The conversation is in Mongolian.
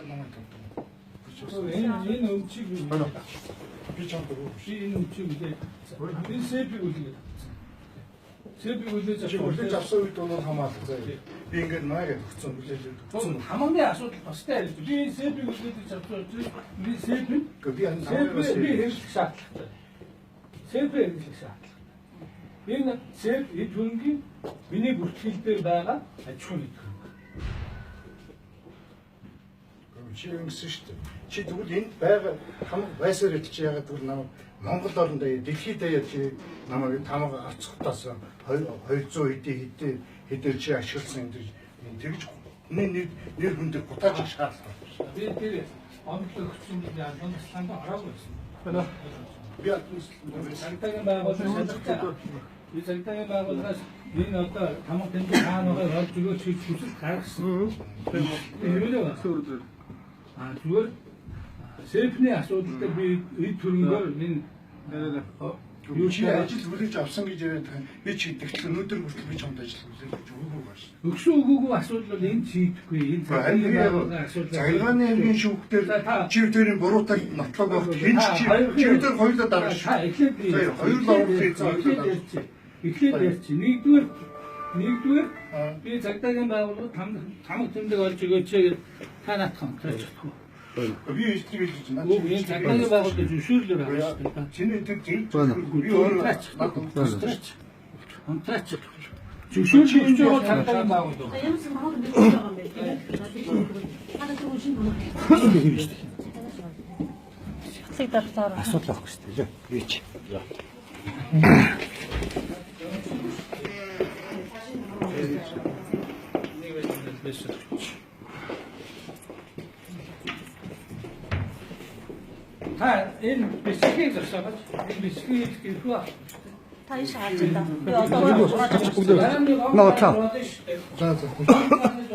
Намайг тавьдаг. Энэ өмчийг би чамд өгөх. Би энэ өмчийг үлээ. Энэ сэпийг үлээ. Сэпийг үлээж авсан. Үлээж авсан үед бол хамаалал заяа. Би ингээд маа гэж өгсөн үлээж өгсөн. Хамааны асуудал бустай ярьж. Би энэ сэпийг үлээж авсан учраас би сэп нь би би хэрэглэх шаардлагатай. Сэпийг хэрэглэх шаардлагатай. Энэ сэп эд хөрөнгийн миний бүртгэл дээр байгаа аж ахуйн эд хөрөнгө. Чи ингэсэн шүү дээ. Чи тэгвэл энд байгаа хамаг байсаар ил чи ягаад гэвэл намайг Монгол орондоо дэлхийд даяар чи намайг тамга авцхтаас 200 хэдий хэдээр чи ашигласан энэ тэгж хүний нэр хүн дээр гутааж шаардлага. Би тэр онцлог өгсөн би албан ёслолд ороогүй байсан. Би албан ёслолд цагдаагийн байгууллага шалгацсан. Би цагдаагийн байгууллагаас энэ одоо тамга тэмдэг хаана байгааг олж өгөөч гэж хүсэл гаргасан. Тэр зүгээр сэпний асуудал дээр би эд хөрөнгөөр энэ юу чи ажил хүлээж авсан гэж яриад байгаа. Би чи тэгтэл өнөөдөр хүртэл би чамд ажил хүлээж авч өгөөгүй байна. Өгсөн өгөөгүй асуудал бол энэ шийдэхгүй. Энэ цагдаагийн байгууллагын асуудал. Цагдаагийн хэргийн шүүхтэр чи тэрийн буруутай нотлог багт хэн чи тэр хоёулаа дарна шүү. Эхлээд хоёулаа урдын эхлээд ярьчих. Нэгдүгээр би цагдаагийн байгууллага тамга тэмдэг олж өгөөч гэж та наадах онцлож чадахгүй. Би эсрэг хэлж байна. Энэ цагдаагийн байгууллага зөвшөөрлөөр авах шүү дээ. Чиний тэр зөв би өөрөө унтраач. Зөвшөөрлөж өгч байгаа цагдаагийн байгууллага. Ямар ч хамаагүй мэдэж байгаа юм байна. Та нар тэр шинэ хамаагүй. Шатлыг дарахлаар асуудал авах шүү дээ. Би чи. Та энэ бичлэгийг зогсоогооч. Энэ бичлэгийг хийх үү? Та ийш харж байна. Би одоо Ноо та. За за.